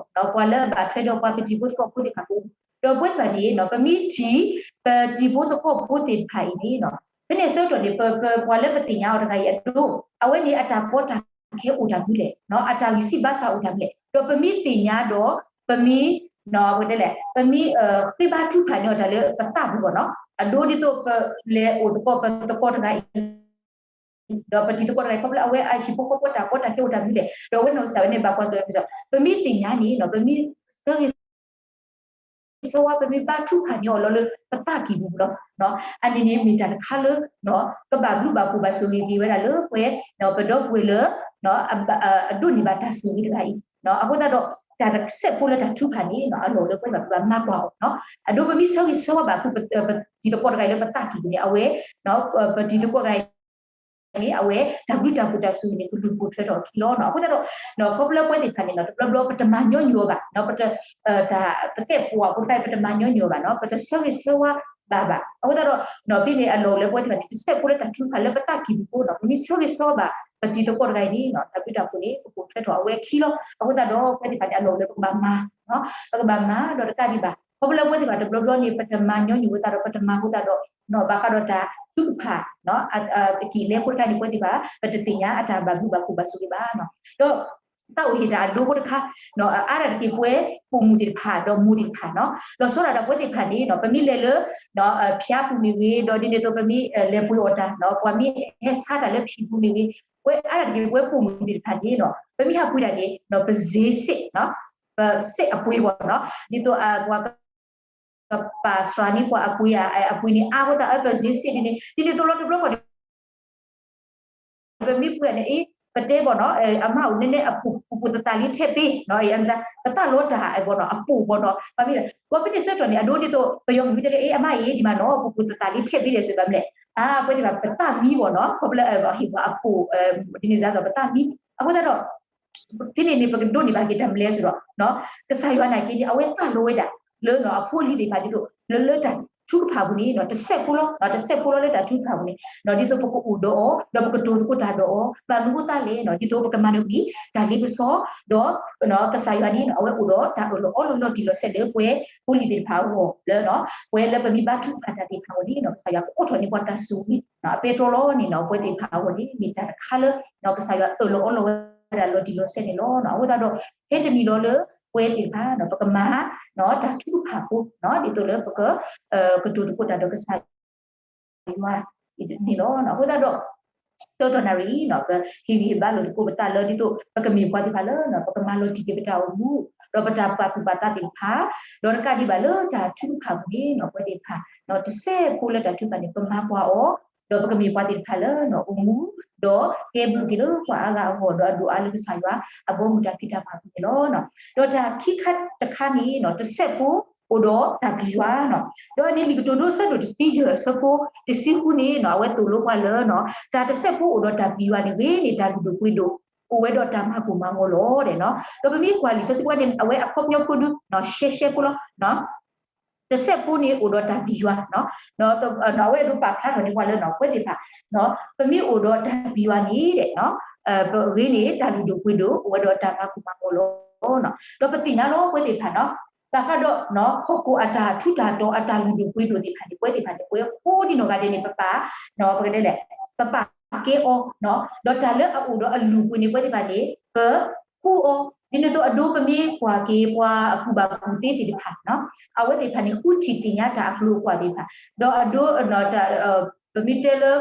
ၤလၢအဘၣ်ထွဲဒီးပှၤပတံၤဖိသကိးဖိသ့ၣ်တဖၣ်အအိၣ်, ဒီးပဝဲသ့ၣ်တဖၣ်န့ၣ် ပမ့ၢ်ထံၣ် ပတံၤဖိသကိးဖိသ့ၣ်တဖၣ်အံၤန့ၣ် ဖဲန့ၣ်အဆၢကတီၢ်န့ၣ် ပ ပ ပှၤလၢပသ့ၣ်ညါအီၤတဂၤအံၤအဒိ အဝဲန့ၣ်အတၢ်ကီတၢ်ခဲအိၣ်တၢ်မနုၤလဲၣ်, အတၢ်ဂံၢ်စၢ်ဘါစၢ်အိၣ်တၢ်မနုၤလဲၣ်, ဒီးပမ့ၢ်သ့ၣ်ညါဒီး ပမ့ၢ် ပတဲလဲၣ် ပမ့ၢ် ဃ့ဘါထုကဖၣ်န့ၢ်အီၤတၢ်လၢပသးပူၤဘၣ်နီၤ, အဒိဒ်သိးပလဲၤအိၣ်သကိးပသကိးတဂၤအံၤ ဒီးပတံၤသကိးတဂၤအံၤ ခီဖျိလၢအဝဲအဟံၣ်ဖိဃီဖိတၢ်ကီတၢ်ခဲအိၣ်တၢ်မနုၤလဲၣ်, ဒီးအဝဲနီၢ်ကစၢ်ဝဲန့ၣ် ဘၣ်ကွၢ်ဆၢၣ်မဲာ် ပမ့ၢ်သ့ၣ်ညါန့ၣ် ပမ့ၢ်ဆၢဂ့ၤဆၢဝါ ပမ့ၢ်ဘါထုကဖၣ်န့ၢ်အီၤလီၤလၢပသးကံၢ်ပူၤလီၤ. အန့ၣ်န့ၣ်မ့ၢ်တၢ်တခါလၢ ကဘၣ်ဘျုးဘၣ်ဖှိၣ်ဘၣ်ဆိၣ်ဂ့ၤက့ၤဝဲဒၣ်လၢပဝဲ ပဒီပုၢ်ဝဲၢ်လၢ အဒိးန့ၢ်ဘၣ်တၢ်ဆိၣ်ဂ့ၤတဂၤအံၤ, အဃိသတးဒီး တၢ်တစဲးဖိလၢတၢ်ထုကဖၣ်န့ၣ် အလီၢ်လၢပဝဲဘၣ်ပဘၣ်မၤကွၢ်အီၤ, အဒိပမ့ၢ်ဆၢဂ့ၤဆၢဝါဘၣ်အဃိ ပတံၤသကိးတဂၤအံၤလၢပသးကံၢ်ပူၤန့ၣ် အဝဲ ပတံၤသကိးတဂၤအံၤန့ၣ် အဝဲတၢ်ဘျုးတၢ်ဖှိၣ်တၢ်ဆိၣ်ဂ့ၤန့ၣ် ကလူၤပိာ်ထွဲထီၣ်အခံလီၤ. အဃိသတးဒီး ခီဖျိလၢပဝဲသ့ၣ်တဖၣ်န့ၣ် တဘျီဘျီပတမၤညီနုၢ်အီၤဘၣ်, ပတ တၢ်ပတဲပှၤဖိတခါအံၤ ပတမၤညီနုၢ်အီၤဘၣ်နီၤ, ပတဆၢဂ့ၤဆၢဝါဘၣ်ဘၣ်. အဃိသတးဒီး ဖဲန့ၣ်အလီၢ်လၢပဝဲသ့ၣ်တဖၣ်န့ၣ် တစဲးဖိလၢတၢ်ထုကဖၣ်လၢပသးကံၢ်ပူၤအဃိနီၤ, ပမ့ၢ်ဆၢဂ့ၤဆၢဝါဘၣ် ပတံၤသကိးတဂၤအံၤန့ၣ် တၢ်ဘျုးတၢ်ဖှိၣ်န့ၣ် ကပိာ်ထွဲထီၣ်အဝဲအခံလီၤ. အဃိသတးဒီး ပဝဲသ့ၣ်တဖၣ်န့ၣ် အလီၢ်လၢပကဘၣ်မၤ ပကဘၣ်မၤဒီးတကးဒံးဘၣ် ခီဖျိလၢပဝဲသ့ၣ်တဖၣ်တဘျီဘျီန့ၣ် ပတမၤညီနုၢ်ဝဲသတးဒီး ပတမၤအဃိသတးဒီး ဘၣ်ဃးဒီးတၢ်ထုကဖၣ် အက့ၢ်လဲအဃိတခါန့ၣ် ပဝဲသ့ၣ်တဖၣ် ပတသ့ၣ်ညါအတၢ်ဘၣ်ဘျုးဘၣ်ဖှိၣ်ဘၣ်ဆိၣ်ဂ့ၤဘၣ်နီၤ. ဒီး သးအိၣ်ဟ့ၣ်တၢ်အဒိအဃိတခါ အါဒၣ်တက့ၢ်ပဝဲပိာ်မုၣ်သ့ၣ်တဖၣ် ဒီးမိၢ်သ့ၣ်တဖၣ်နီၤ, လီၤဆီဒၣ်တၢ်ပဝဲသ့ၣ်တဖၣ်န့ၣ်နီၤ ပမ့ၢ်လဲၤလၢ ဖၠါပူၤမ့ၢ်ဂ့ၤ ဒီးဒ်န့ၣ်အသိးပမ့ၢ်လဲၤပှ့ၤအီၣ်တၢ်နီၤ ပှၤမ့ၢ်ဟဲဆါတၢ်လၢဖံးပူၤမ့ၢ်ဂ့ၤ ပဝဲအါဒၣ်တက့ၢ်ပဝဲပိာ်မုၣ်သ့ၣ်တဖၣ်န့ၣ်နီၤ ပမ့ၢ်ဟးပှ့ၤတၢ်န့ၣ်နီၤ ပစ့စ့ၣ် ပစ့အပှ့ၤပှၤနီၤ ဒ်သိးပှၤ ကပာ်စှၤန့ၢ်ပှၤအပှ့ၤ အပှ့ၤန့ၣ်အါအဃိသတး ပစ့စ့ၣ်ဒ်န့ၣ် ဒ်န့ၣ်အသိးလီၤတဘျီဃီန့ၣ် ပမ့ၢ်ပှ့ၤန့ၣ် အ့ ပတဲဘၣ်နီၤ အမါအိၣ်နဲနဲအပူၤပူၤသသးလံထဲးပ့ၤနီၤ ပသးလီတၢ်ဘၣ်နီၤ အပူၤဘၣ်နီၤ ပမ့ၢ် ပဖဲန့ၣ်ဆၢကတီၢ်န့ၣ် အဒိဒ်သိး ပယီၤမုၣ်မ့ၢ်တဲလၢ အ့ အမါအံၤဒ်မးနီၤ ပူၤပူၤသသးလံထဲးပ့ၤလဲၣ်စ့ၢ်ကီးမ့ၢ်လဲၣ် အါ ပဝဲသ့ၣ်တဖၣ်ပသးမံဘၣ်နီၤ ခီဖျိလၢဟ့ၣ်ပှၤအပူၤ ဒ်န့ၣ်စ့ၢ်ကီးပသးမံ အဃိသတးဒီး ဖဲန့ၣ်န့ၣ် ပကဒိးန့ၢ်ဘၣ်က့ၤတၢ်မနုၤလဲၣ်စ့ၢ်ကီး ကစၢ်ယွၤနာ်က့န့ၣ် အဝဲသးလီဝဲဒၣ် လၢအဖိအလံၤသ့ၣ်တဖၣ်ဒ်သိး လၢလၢတၢ်ထုကဖၣ်ပူၤန့ၣ် တစဲးဖိလီၤ တစဲးဖိလီၤလၢတၢ်ထုကဖၣ်ပူၤန့ၣ် ဒ်သိးပကအိၣ်ဒီးအီၤ ဒီးပကတိၤသကိးတၢ်ဒီးအီၤ ဘၣ်မနုၤအဃိသတးလဲၣ် ဒ်သိးပကမၤနၢၤကွံာ် တၢ်လ့ပစီ ဒီး ကစၢ်ယွၤန့ၣ် အဝဲအိၣ်ဒီးတၢ်အၢၣ်လီၤအီလီၤလီၤတံၢ်လီၤဆဲးလၢပဝဲဖိလံၤသ့ၣ်တဖၣ်အဂီၢ်လၢ ပဝဲလၢပမ့ၢ်ဘါထုကဖၣ်တၢ်သ့ၣ်တဖၣ်အဂီၢ်န့ၣ် ကစၢ်ယွၤကအိးထီၣ်န့ၢ်ပှၤတၢ်ဆိၣ်ဂ့ၤ အပဲတြီလီၤန့ၣ် ပဝဲသ့ၣ်တဖၣ်အဂီၢ်န့ၣ် မ့ၢ်တၢ်တခါလၢ ကစၢ်ယွၤအၢၣ်လီၤအီလီၤဝဲဒၣ်လီၤတံၢ်လီၤဆဲးန့ၣ်လီၤ. အဃိသတးဒီး ဖဲတမံၤလီၤလၢ ပဝဲသ့ၣ်တဖၣ် ပကမၤ တၢ်ထုကဖၣ်ဖိ ဒ်သိးလၢပက ကတိၤသကိးတၢ်ဒီးကစၢ်ယွၤန့ၣ်လီၤ. အဃိသတးဒီး ဆၢကတီၢ်နၣ်ရံၣ်နီၤ ပဟ့ၣ်ဂံၢ်ဟ့ၣ်ဘါလိာ်သကိးပသးလၢဒ်သိး ပကမ့ၢ်ပှၤသ့ၣ်တဖၣ်လၢ ပကမၤလီၤတံၢ်က့ၤပတၢ်အိၣ်မူ ဒီးပတၢ်ပာ်သူၣ်ပာ်သးသ့ၣ်တဖၣ် ဒီးတကးဒံးဘၣ်လၢတၢ်ထုကဖၣ်အပူၤန့ၣ်နီၤ ပဝဲသ့ၣ်တဖၣ် တစဲးဖိလၢတၢ်ထုကဖၣ်န့ၣ် ပမၤကွၢ်အီၤ ဒီးပကမ့ၢ်ပှၤသ့ၣ်တဖၣ်လၢ အိၣ်မူ ဒီးကဲဘျုးက့ၤလၢပှၤအါဂၤအဂီၢ် ဒီးအဒိၣ်အါလၢကစၢ်ယွၤအဘီအမုၢ်တၢ်ဖံးတၢ်မၤအပူၤန့ၣ်လီၤ. ဒီးတၢ်ခံခါတခါန့ၣ်နီၤ တစဲးဖိ အိၣ်ဒီးတၢ်ပျံၤယွၤနီၤ. ဒီးန့ၣ်လံာ်ကတိၤဒိအဆၢဒိၣ်တဆံယဲၢ်အဆၢဖိတဆံဃုန့ၣ်နီၤ အဝဲသိၣ်လိပှၤလၢနီၤ တၢ်တစဲးဖိအိၣ်ဒီးတၢ်ပျံၤယွၤန့ၣ် ဂ့ၤန့ၢ်တၢ်လုၢ်ဒိၣ်ပှ့ၤဒိၣ် အိၣ်ဝဲဒီးတၢ်မၤကိၢ်မၤဂီၤလီၤနီၤ. ဒီးပမ့ၢ်ကွၢ်လံာ်စီဆှံပူၤန့ၣ် အဝဲအခီပညီဖိဒု ရှဲရှဲဖိလီၤ. တစဲးဖိန့ၣ်အိၣ်ဒီးတၢ်ပျံၤယွၤနီၤ. အဝဲဒိးပာ်ဖျါထီၣ်န့ၢ်ပှၤလၢနီၤ ပဝဲသ့ၣ်တဖၣ် ပမ့ၢ်အိၣ်ဒီးတၢ်ပျံၤယွၤန့ၣ် ဂ့ၤန့ၢ်တၢ်လုၢ်ဒိၣ်ပှ့ၤဒိၣ် အိၣ်ဝဲဒီးတၢ်မၤကိၢ်မၤဂီၤလီၤ. ဒီးပသ့ၣ်ညါလီၤပဝဲသ့ၣ်တဖၣ်နီၤ ဘၣ်ဃးဒီး ဟီၣ်ခိၣ်အတၢ်ထူးတၢ်တီၤအတၢ်လုၢ်ဒိၣ်ပှ့ၤဒိၣ်သ့ၣ်တဖၣ်န့ၣ် ပဝဲသ့ၣ်တဖၣ်န့ၣ် ပဝဲဖိဒံနီၢ်ဂၤဒဲးန့ၣ် ပပာ် ပကတဲလဲၣ် ပပာ်ကဲအီၤ ဒီးတၢ်လၢအအိၣ်ဒီးအလုၢ်အပှ့ၤန့ၣ် ပဝဲသ့ၣ်တဖၣ်န့ၣ် ပဃုအီၤ ဒ်န့ၣ်အသိးအဒိပမ့ၢ်ကွၢ်က့ၤပှၤအကူၣ်ဘၣ်ကူၣ်သ့သ့ၣ်တဖၣ် အဝဲသ့ၣ်တဖၣ်န့ၣ် ဃုထံၣ်သ့ၣ်ညါတၢ်အကျိၤအကွာ်သ့ၣ်တဖၣ် ဒီးအဒိ ပမ့ၢ်တဲလၢ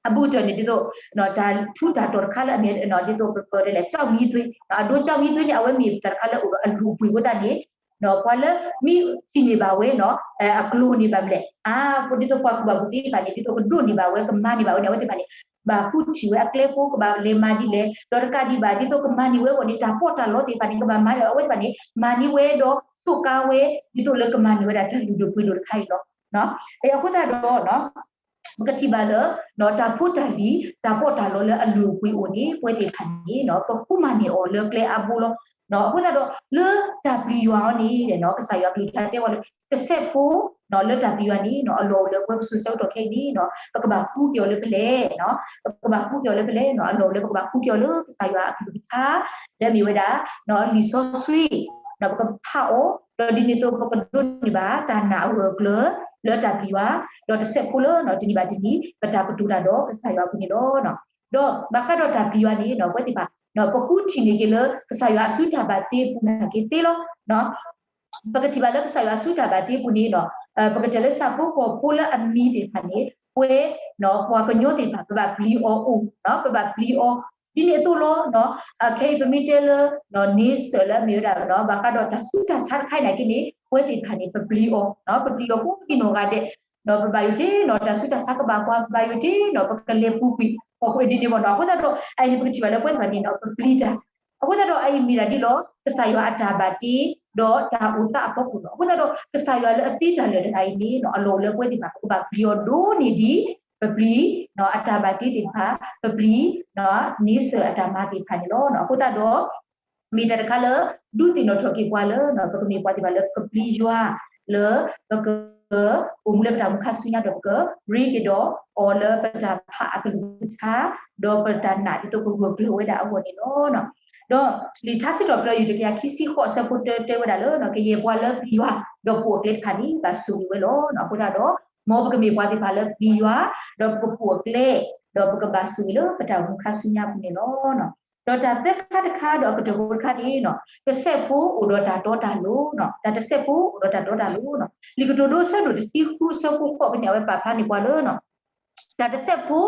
အဘူးကတၢၢ်န့ၣ် ဒ်သိး တၢ်ထူးတၢ်တီၤတခါလၢအမ့ၢ် ဒ်သိးပတဲလဲၣ် ကၠီၣ်မံသွ့ အဒိ ကၠီၣ်မံသွ့န့ၣ် အဝဲမ့ၢ်တၢ်တခါလၢအိၣ်ဒီးအလုၢ်အပှ့ၤအဃိသတးန့ၣ် ပှၤလၢမ့ၢ်ထံၣ်န့ၢ်ဘၣ်ဝဲနီၤ အကျိၤန့ၢ်ဘၣ်မနုၤလဲၣ် အါ ဒ်သိးပှၤကူၣ်ဘၣ်ကူၣ်သ့သ့ၣ်တဖၣ်န့ၣ် ဒ်သိးကဒိးန့ၢ်ဘၣ်ဝဲ ကမၤန့ၢ်ဘၣ်ဝဲန့ၣ် အဝဲသ့ၣ်တဖၣ်န့ၣ် ဘၣ်ဃုထံၣ်ဝဲအကျဲဖိ ကဘၣ်လဲၤမၤဒ်လဲၣ် ဒီးတကးဒံးဘၣ် ဒ်သိးကမၤန့ၢ်ဝဲအဂီၢ်န့ၣ် တၢ်ပီးတၢ်လီသ့ၣ်တဖၣ်န့ၣ် ကဘၣ်မၤဒီး အဝဲသ့ၣ်တဖၣ်န့ၣ် မၤန့ၢ်ဝဲဒီး စူးကါဝဲ ဒ်သိးလၢကမၤန့ၢ်ဝဲဒၣ်တၢ်လုၢ်ဒိၣ်ပှ့ၤဒိၣ်တခါအံၤလီၤ. အဃိသတးဒီး ပကထံၣ်ဘၣ်လၢ တၢ်ဖိတၢ်လံၤ တၢ်ပီးတၢ်လီလၢအလုၢ်အပှ့ၤအိၣ်န့ၣ် ပဝဲသ့ၣ်တဖၣ်န့ၣ် ပဃုမၤန့ၢ်အီၤလၢကျဲအါဘိလီၤ. အဃိသတးဒီး လၢတၢ်ပျံၤယွၤအီၤန့ၣ် ကစၢ်ယွၤအကလုၢ်ကထါတဲဝဲလၢ တစဲးဖိ လၢတၢ်ပျံၤယွၤန့ၣ် အလီၢ်အိၣ်လၢပဝဲပစိၤဆၢကတီၢ်ခဲအံၤန့ၣ် ပကဘၣ်ဃုက့ၤအီၤလၢဖဲလဲၣ် ပကဘၣ်ဃုက့ၤအီၤလၢဖဲလဲၣ် အလီၢ်အိၣ်လၢပကဘၣ်ဃုက့ၤအီၤလၢကစၢ်ယွၤအကလုၢ်ကထါ လၢအမ့ၢ်ဝဲဒၣ် လံာ်စီဆှံ ပကဖးအီၤ ဒီးဒ်န့ၣ်အသိးပကဒိးန့ၢ်ဘၣ်တၢ်နာ်အဂၢၢ်အကျၢၤ လၢတၢ်ပျံၤယွၤ ဒီးတစဲးဖိလၢ တနံၤဘၣ်တနံၤ ပတၢ်ကတိၤတၢ်ဒီးကစၢ်ယွၤအပူၤန့ၣ်လီၤ. ဒီးဘၣ်ဃးဒီးတၢ်ပျံၤယွၤန့ၣ် ပဝဲသ့ၣ်တဖၣ် ပဃုထံၣ်န့ၢ်က့ၤလၢ ကစၢ်ယွၤအစုတၢ်ဘၣ်တ့အပူၤန့ၣ်က့ၤသ့လီၤ. ပကထံၣ်ဘၣ်လၢကစၢ်ယွၤအစုတၢ်ဘၣ်တ့အပူၤန့ၣ် ပကတဲလၢဆၣ်ဖိကီၢ်ဖိလၢအမံၤသ့ၣ်တဖၣ်န့ၣ် ပဝဲ ပှၤကညီသ့ၣ်တဖၣ် ပဘၣ်ပျံၤအီၤအိၣ် ပဘၣ်ပျံၤအီၤ ဒ်န့ၣ်အသိးလီၤ. ခဲအံၤပမ့ၢ်တဲလၢ န့ဆၢၣ်လၢအမ့ၢ်ဝဲဒၣ် ဘၣ်ဃးဒီးတၢ်ဆူးတၢ်ဆါတခါအံၤနာ်က့န့ၣ် ပဝဲသ့ၣ်တဖၣ်န့ၣ် ပပျံၤအီၤ ပပျံၤအီၤကိးဒံနီၢ်ဂၤဒဲး ပဘၣ်ယိၣ်တ့ၢ်နီၤ တၢ်ဆူးတၢ်ဆါကဘၣ်ပှၤ ပဘၣ်ယိၣ်တ့ၢ်နီၤ ပကလဲၤပူၤကွံာ် ပှၤကိးဒ်န့ၣ်ဘၣ်နီၤ. အဃိသတးဒီး အအံၤန့ၣ် ပကထံၣ်ဘၣ်လၢပဝဲသ့ၣ်တဖၣ်န့ၣ် ပပျံၤတၢ် အဃိသတးဒီးအအံၤမ့ၢ်ဒၣ်ဒ်လီၤ ကစၢ်ယွၤအတၢ်ဘၣ်တ့ ဒီးတၢ်အိၣ်သးအဖီခိၣ်လီၤ. အဃိသတးဒီး ကစၢ်ယွၤလၢအသ့တၢ်လၢာ်တဂၤအံၤန့ၣ် အလီၢ်အိၣ်လၢပဝဲသ့ၣ်တဖၣ် ပကဘၣ်ပျံၤအီၤဒိၣ်န့ၢ်ဒံး ပပျံၤ အတၢ်ဘၣ်တ့သ့ၣ်တဖၣ် ပပျံၤ န့ဆၢၣ်အတၢ်မၤသ့ၣ်တဖၣ်န့ၣ်လီၤ. အဃိသတးဒီး မ့ၢ်တၢ်တခါလၢ ဒုးသ့ၣ်နီၣ်ထီၣ်က့ၤပှၤလၢ ပကမ့ၢ်ပှၤသ့ၣ်တဖၣ်လၢ ပကပျံၤယွၤ လၢ ပက အိၣ်မူလၢပတၢ်အိၣ်မူခါဆူညါဒီး ပကရ့က့ၤဒီးအီၤလၢပတၢ်ဖးအကလုၢ်ကထါ ဒီးပတၢ်နာ်ဒ်သိးကဂၢၢ်ကျၢၤဝဲဒၣ်အဂီၢ်န့ၣ်လီၤ. ဒီးလံာ်ထါစံးထီၣ်ပတြၢၤ ယူၢ်တကယၤခံဆံဃိး အဆၢဖိတၢ တဲဝဲဒၣ်လၢ ကယဲၢ်ပှၤလၢပျံၤယွၤ ဒီးပိာ်အကျဲတဖၣ်န့ၣ် ဘၣ်ဆိၣ်ဂ့ၤဝဲလီၤ. အဃိသတးဒီး မ်ပကမ့ၢ်ပှၤသ့ၣ်တဖၣ်လၢပျံၤယွၤ ဒီးပကပိာ်အကျဲ ဒီးပကဘၣ်ဆိၣ်ဂ့ၤလၢပတၢ်အိၣ်မူခါဆူညါအပူၤန့ၣ်လီၤ. ဒီးတၢ်သၢခါတခါဒီးအကတၢၢ်ဖိတခါန့ၣ် တစဲးဖိအိၣ်ဒီးတၢ်တီတၢ်လိၤ, တၢ်တစဲးဖိအိၣ်ဒီးတၢ်တီတၢ်လိၤ, လံာ်ကတိၤဒိအဆၢဒိၣ်တဆံဃုအဆၢဖိဃိးဖဲန့ၣ် အဝဲပာ်ဖျါန့ၢ်ပှၤလၢ တၢ်တစဲးဖိ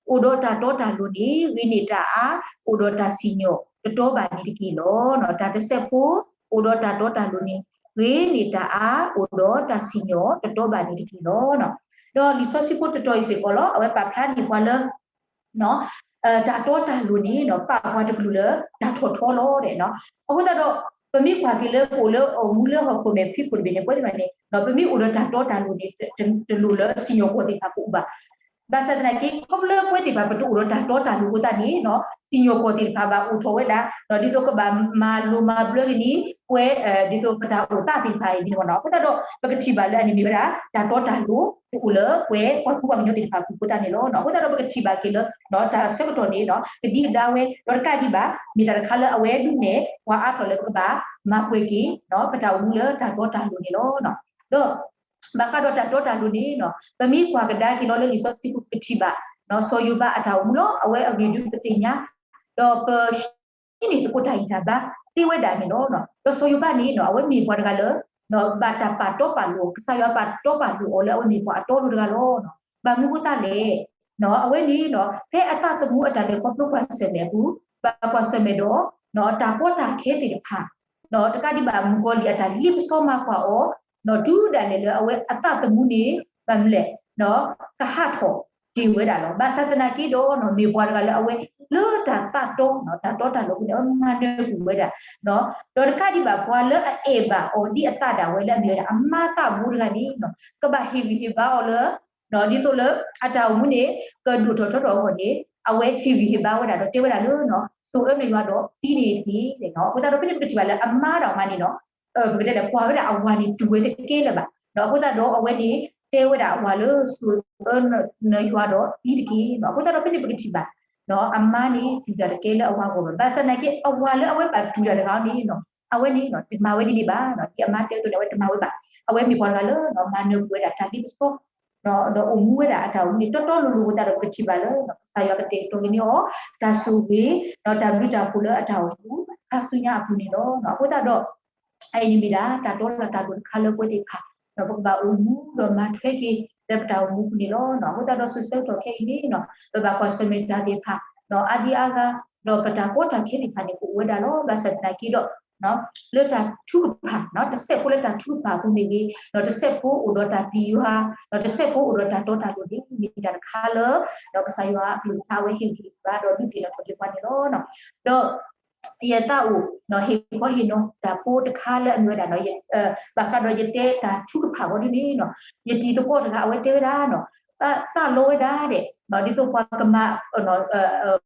အိၣ်ဒီးတၢ်တီတၢ်လိၤန့ၣ် ဂ့ၤန့ၢ်တၢ်အါ အိၣ်ဒီးတၢ်စံၣ်ညီၣ်တတီဘၣ်န့ၣ်တက့ၢ်လီၤ. တၢ်တစဲးဖိ အိၣ်ဒီးတၢ်တီတၢ်လိၤန့ၣ် ဂ့ၤန့ၢ်တၢ်အါ အိၣ်ဒီးတၢ်စံၣ်ညီၣ်တတီဘၣ်န့ၣ်တက့ၢ်လီၤ. ဒီးလံာ်စီဆှံဖိတတီၤအံၤစ့ၢ်ကီးလီၤ အဝဲပာ်ဖျါန့ၢ်ပှၤလၢ တၢ်တီတၢ်လိၤန့ၣ် ပာ်ပှၤတကလုာ်လၢတၢ်ထီၣ်ထီလီၤ. အဃိသတးဒီး ပမ့ၢ်ကွၢ်က့ၤလၢပအိၣ်လၢအိၣ်မူလၢဟီၣ်ခိၣ်မဲာ်ဖံးခိၣ်တဘ့ၣ်န့ၣ် ပဝဲသ့ၣ်တဖၣ်န့ၣ် ပမ့ၢ်အိၣ်ဒီးတၢ်တီတၢ်လိၤန့ၣ် တလိၣ်လၢစံၣ်ညီၣ်ကွီၢ်သ့ၣ်တဖၣ်ကအိၣ်ဘၣ်. ဘၣ်ဆၣ်သနာ်က့ ခီဖျိလၢပဝဲသ့ၣ်တဖၣ် ပတအိၣ်ဒီးတၢ်တီတၢ်လိၤအဃိသတးန့ၣ် စံၣ်ညီၣ်ကွီၢ်သ့ၣ်တဖၣ်ဘၣ်အိၣ်ထီၣ်ဝဲဒၣ် ဒ်သိးကဘၣ်မၤလိၤမၤဘျၢက့ၤန့ၣ် ပဝဲ ဒ်သိးပတၢ်အိၣ်သးသ့ၣ်တဖၣ်အံၤန့ၣ်လီၤ. အဃိသတးဒီး ပကထံၣ်ဘၣ်လၢအန့ၣ်မ့ၢ်ဝဲဒၣ် တၢ်တီတၢ်လိၤ တအိၣ်လၢပဝဲပှၤကူပှၤကညီသ့ၣ်တဖၣ်အပူၤအဃိသတးန့ၣ်လီၤ. အဃိသတးဒီးပကထံၣ်ဘၣ်က့ၤလၢ တၢ်ဆၢကတီၢ်န့ၣ် ကဒံကဒါဝဲ ဒီးတကးဒံးဘၣ် မ့ၢ်တၢ်တခါလၢအဝဲဒုးနဲၣ်ပှၤအါထီၣ်လၢပကဘၣ်မၤပှဲၤက့ၤ ပတၢ်အိၣ်မူလၢတၢ်တီတၢ်လိၤန့ၣ်လီၤ. ဒီး ဘၣ်ဃးဒီးတၢ်တီတၢ်လိၤန့ၣ် ပမ့ၢ်ကွၢ်ကဒါက့ၤလီၤလၢလံာ်စီဆှံပူၤ ပကထံၣ်ဘၣ် စီၤယိၤဘးအတၢ်အိၣ်မူလီၤ. အဝဲအဂ့ၢ်ဒုးပသ့ၣ်ညါ ဒီးပ ဟံးန့ၢ်သကိးတၢ်ဂံၢ်တၢ်ဘါသ့ဝဲဒၣ်န့ၣ်လီၤ. ဒီးစီၤယိၤဘးန့ၣ် အဝဲမ့ၢ်ပှၤတဂၤလၢ ဘၣ်တၢ်ပာ်တီပာ်လိၤအီၤ, ကစၢ်ယွၤပာ်တီပာ်လိၤအီၤလၢအဝဲမ့ၢ်ပှၤအတီအလိၤတဂၤလီၤ. ဘၣ်မနုၤအဃိသတးလဲၣ် အဝဲန့ၣ် ဖဲအသးသမူအတၢ်လဲၤခီဖျိကွၢ်ဆၢၣ်မဲာ်အပူၤ ဘၣ်ကွၢ်ဆၢၣ်မဲာ်ဒီး တၢ်ကီတၢ်ခဲသ့ၣ်တဖၣ် တကးဒံးဘၣ် မုၣ်ကီၤလံၢ်အတၢ်လ့ပစီမၤကွၢ်အီၤ တုၤဒၣ်လဲာ်လၢအဝဲအသးသမူန့ၣ် ဘၣ်မနုၤလဲၣ် ကဟးထီၣ်တ့ၢ်ဝဲဒၣ်လီၤ. ဘၣ်ဆၣ်သနာ်က့ဒီး မ့ၢ်ပှၤတဂၤလၢအဝဲ လၢတၢ်သးတီ တၢ်တီတၢ်လိၤအပူၤန့ၣ် အဝဲမၤနၢၤကွံာ်ဝဲဒၣ် ဒီးတကးဒံးဘၣ် ပှၤလၢအအဲၣ်ဘၣ်အီၤဒ်အသးဒၣ်ဝဲလၢအမ့ၢ်ဝဲဒၣ်အမါသးဘိတဂၤန့ၣ် ကဘၣ်ဟ့ၣ်ဂံၢ်ဟ့ၣ်ဘါအီၤလၢ ဒ်သိးလၢအတၢ်အိၣ်မူန့ၣ် ကဒိၣ်ထီၣ်ထီထီၣ်အဂီၢ်န့ၣ် အဝဲဟ့ၣ်ဂံၢ်ဟ့ၣ်ဘါဝဲဒၣ်ဒီးတဲဝဲဒၣ်လၢ စိၤအၢနယွၤဒီးသံန့ၣ်တက့ၢ်. အဃိသတးဒီး ဖဲန့ၣ်ပကထံၣ်ဘၣ်လၢအမါဒီးအမါန့ၣ်နီၤ ပကတဲလဲၣ် ပှၤဝဲဒၣ်အဝၤန့ၣ် တူၢ်ဝဲတကဲလၢၤဘၣ်. အဃိသတးဒီးအဝဲန့ၣ် တဲဝဲဒၣ်အဝၤလၢ စိၤအၢနယွၤဒီးသံတက့ၢ်. အဃိသတးဒီး ဖဲန့ၣ်ပကထံၣ်ဘၣ် အမါန့ၣ် တူၢ်တၢ်တကဲလၢအဝၤအဂီၢ်ဘၣ်. ဘၣ်ဆၣ်သနာ်က့ အဝၤလၢအဝဲဘၣ်တူၢ်တၢ်တဂၤန့ၣ်နီၤ အဝဲန့ၣ် တမၤဝဲဒ်န့ၣ်ဘၣ်. ဒ်အမါတဲအသိးန့ၣ် အဝဲတမၤဝဲဘၣ်. အဝဲမ့ၢ်ပှၤတဂၤလၢ မၤနၢၤကွံာ်ဝဲဒၣ်တၢ်လ့ပစီ ဒီးအိၣ်မူဝဲဒၣ်အတၢ်အိၣ်မူန့ၣ် တီတီလိၤလိၤအဃိသတးဒီး ပကထံၣ်ဘၣ်လၢ ကစၢ်ယွၤကတဲာ်ကတီၤက့ၤန့ၢ်အီၤ တၢ်ဆိၣ်ဂ့ၤ ဒီးတၢ်ဘျုးတၢ်ဖှိၣ်လၢအတၢ်အိၣ်မူ ခါဆူညါအပူၤန့ၣ်လီၤ. အဃိသတးဒီး အအံၤန့ၣ်မ့ၢ်ဒၣ် တၢ်တီလၢတၢ်လိၤတခါလၢပဝဲသ့ၣ်တဖၣ် ဒီးပကဘၣ်အိၣ်မူဒီးမၤထွဲက့ၤ လၢပတၢ်အိၣ်မူပူၤန့ၣ်လီၤ. အဃိသတးဒီး စိၤဆၢကတီၢ်ခဲအံၤန့ၣ် ပဘၣ်ကွၢ်ဆၢၣ်မဲာ်တၢ်သ့ၣ်တဖၣ် အါဒံအါဂၤ ဒီးပတၢ်ကီတၢ်ခဲသ့ၣ်တဖၣ်န့ၣ် ကအိၣ်ဝဲဒၣ်လီၤ. ဘၣ်ဆၣ်သနာ်က့ဒီး လၢတၢ်ထုကဖၣ် တစဲးဖိလၢတၢ်ထုကဖၣ်အပူၤမ့ၢ်ဂ့ၤ ဒီးတစဲးဖိအိၣ်ဒီးတၢ်ပျံၤယွၤ ဒီးတစဲးဖိအိၣ်ဒီးတၢ်တီတၢ်လိၤန့ၣ် မ့ၢ်တၢ်တခါလၢ ဒီးကစၢ်ယွၤအကလုၢ်ကထါအဝဲဟ့ၣ်ဂံၢ်ဟ့ၣ်ဘါဒီးဒုးသ့ၣ်နီၣ်ထီၣ်က့ၤပှၤန့ၣ်လီၤ. ဒီး ယသးအိၣ် ဟ့ၣ်ခီဟ့ၣ်နီၤတၢ်ဖိတခါလၢအမ့ၢ်ဝဲဒၣ် ဘၣ်ဃးဒီးယတဲတၢ်ထုကဖၣ်ဝဲဒၣ်န့ၣ် ယတံၤသကိးတဂၤအဝဲတဲဝဲဒၣ် သးလီဝဲဒၣ်ဒဲး ဒ်သိးပှၤကမၤ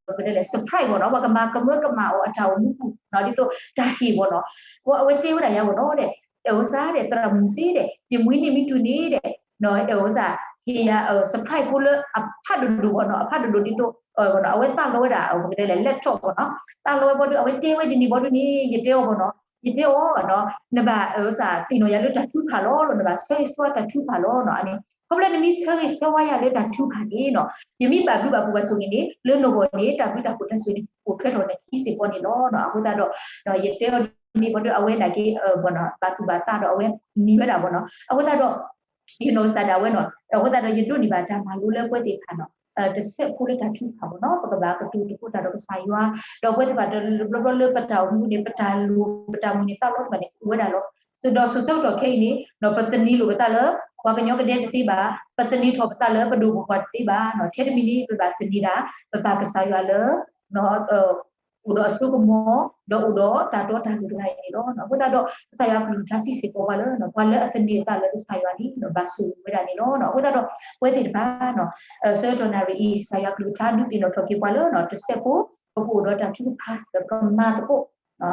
ပတဲလဲၣ် surprise ဘၣ်နီၤ ပှၤကမၤကမၢကမၣ်အီၤအတၢ်အိၣ်မူပူၤ ဒ်သိးတၢ်ဟ့ၣ်ဘၣ်နီၤ အဝဲတဲဝဲဒၣ်ယၤဘၣ်နီၤဒဲး အဲၣ်အီၤစ့ၢ်ဒဲး သရၣ်မုၣ်စ့ၢ်ဒဲး ယမုၢ်နံၤမ့ၢ်တုၤန့ၣ်ဒဲး အဲၣ်အီၤစ့ၢ် ဟ့ၣ်ယၤ surprise ဖိလၢအဖးဒိၣ်ဒိၣ်ဘၣ်နီၤ အဖးဒိၣ်ဒိၣ်ဒ်သိး အဝဲသးလီဝဲဒၣ် ပကတဲလဲၣ် laptop ဘၣ်နီၤ သးလီဝဲဘၣ်ဒီး အဝဲတဲဝဲဒ်န့ၣ်ဘၣ်ဒ်န့ၣ် ယတဲအီၤဘၣ်နီၤ ယတဲအီၤ နဘၣ် သ့ၣ်နီၣ်ယၤလၢတၢ်ထုကဖၣ်လီၤ နဘၣ်ဆၢဂ့ၤဆၢဝါတၢ်ထုကဖၣ်လီၤ အန့ၣ် ခီဖျိလၢနမ့ၢ်ဆၢဂ့ၤဆၢဝါယၤလၢတၢ်ထုကဖၣ်န့ၣ်နီၤ ယမ့ၢ်ဘၣ်ဘျုးဘၣ်ဖှိၣ်ဘၣ်ဆိၣ်ဂ့ၤန့ၣ် လၢနဂီၢ်န့ၣ် တၢ်ဘျုးတၢ်ဖှိၣ်တၢ်ဆိၣ်ဂ့ၤန့ၣ် အိၣ်ထွဲထီၣ်နခံစ့ၢ်ကီးန့ၣ်လီၤ. အဃိသတးဒီး ယတဲအီၤန့ၣ်ဘၣ်ဒီး အဝဲဒၣ်က့ ဘၣ်သူၣ်ဘၣ်သးဒီးအဝဲနံၤဝဲဒၣ်ဘၣ်နီၤ အဃိသတးဒီး ယနီၢ်ကစၢ်ဒၣ်ဝဲနီၤ အဃိသတးဒီးယဒိးန့ၢ်ဘၣ်တၢ်မၤလိလၢပဝဲသ့ၣ်တဖၣ်နီၤ တစဲးဖိလၢတၢ်ထုကဖၣ်ဘၣ်နီၤ ပကဘၣ်ကတိၤသကိးတၢ်ဒီးကစၢ်ယွၤ ဒီးပဝဲသ့ၣ်တဖၣ်တဘျီဘျီလၢပတၢ်အိၣ်မူန့ၣ် ပတၢ်လိၣ်ပတၢ်မုၢ်န့ၣ် သးလီတဖၣ်န့ၣ် အိၣ်ဝဲဒၣ်လီၤ. ဒီးစိၤဆၢကတီၢ်ခဲအံၤန့ၣ် ပသန့ၤလိာ်ပသးလၢ ပှၤကညီကဒဲတသ့ဘၣ်, ပသန့ၤထီၣ်ပသးလၢပဒိၣ်ပပှၢ်တသ့ဘၣ်, ထဲတမံၤန့ၣ် ပဘၣ်သန့ၤဒၣ် ပပၢ်ကစၢ်ယွၤလၢ အိၣ်ဒီးအစိကမီၤ ဒီးအိၣ်ဒီးတၢ်တီတၢ်လိၤတဂၤအံၤန့ၣ်လီၤ. အဃိသတးဒီး ကစၢ်ယွၤကလုၢ်ကထါစံးစ့ၢ်ကီးပှၤလၢ ပှၤလၢအသန့ၤအသးလၢကစၢ်ယွၤန့ၣ် ဘၣ်ဆိၣ်ဂ့ၤဝဲဒၣ်န့ၣ်လီၤ. အဃိသတးဒီး ပဝဲသ့ၣ်တဖၣ် ဆၢကတီၢ်နၣ်ရံၣ်အံၤ ကစၢ်ယွၤကလုၢ်ကထါဒုးသ့ၣ်နီၣ်ထီၣ်က့ၤပှၤလၢ တစဲးဖိ ပကအိၣ်ဒီးတၢ်ထုကဖၣ် ဒီးကမၤသကိး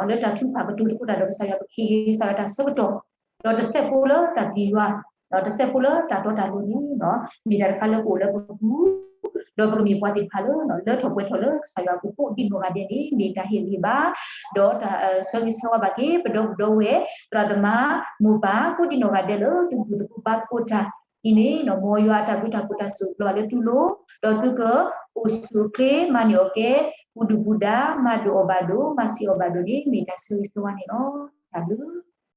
လၢတၢ်ထုကဖၣ်ကတိၤသကိးတၢ်ဒီးကစၢ်ယွၤ ပကဟ့ၣ်ဂ့ၤကစၢ်ယွၤတၢ်ဆၢကတီၢ် ဒီးတစဲးဖိလၢတၢ်ပျံၤယွၤ ဒီးတစဲးဖိလၢတၢ်တီတၢ်လိၤန့ၣ် မ့ၢ်တၢ်တခါလၢကအိၣ်လၢပပူၤ ဒီးပကမ့ၢ်ပှၤသ့ၣ်တဖၣ်လၢ လၢထီၣ်ပှဲၤထီၣ်လၢကစၢ်ယွၤအပူၤကိးဒံနီၢ်ဂၤဒဲးန့ၣ် မ့ၢ်တၢ်ဟ့ၣ်ဂံၢ်ဘါ ဒီးတၢ်ဆၢဂ့ၤဆၢဝါဘၣ်က့ၤ ပဒီပုၢ်ဒီဝဲၢ် သရၣ်သမါ မိၢ်ပၢ် ကိးဒံနီၢ်ဂၤဒဲးလၢ သုဘူၣ်သကိးဘါသကိးတၢ်အံၤန့ၣ် မ်ယွၤအတၢ်ဘျုးတၢ်ဖှိၣ်တၢ်ဆိၣ်ဂ့ၤလီၤလၢသုလိၤ ဒီးသုကအိၣ်ဆူၣ်အိၣ်ချ့ မၤန့ၢ်အီၣ်ကဲ ပူၤဒုၣ်ပူၤဒါ မၤဒိၣ်အီၣ်ဘၣ်ဒိၣ် မၤစံးအီၣ်ဘၣ်ဒိၣ်န့ၣ် မ့ၢ်တၢ်ဆၢဂ့ၤဆၢဝါန့ၣ်လီၤ. တၢ်ဘျုး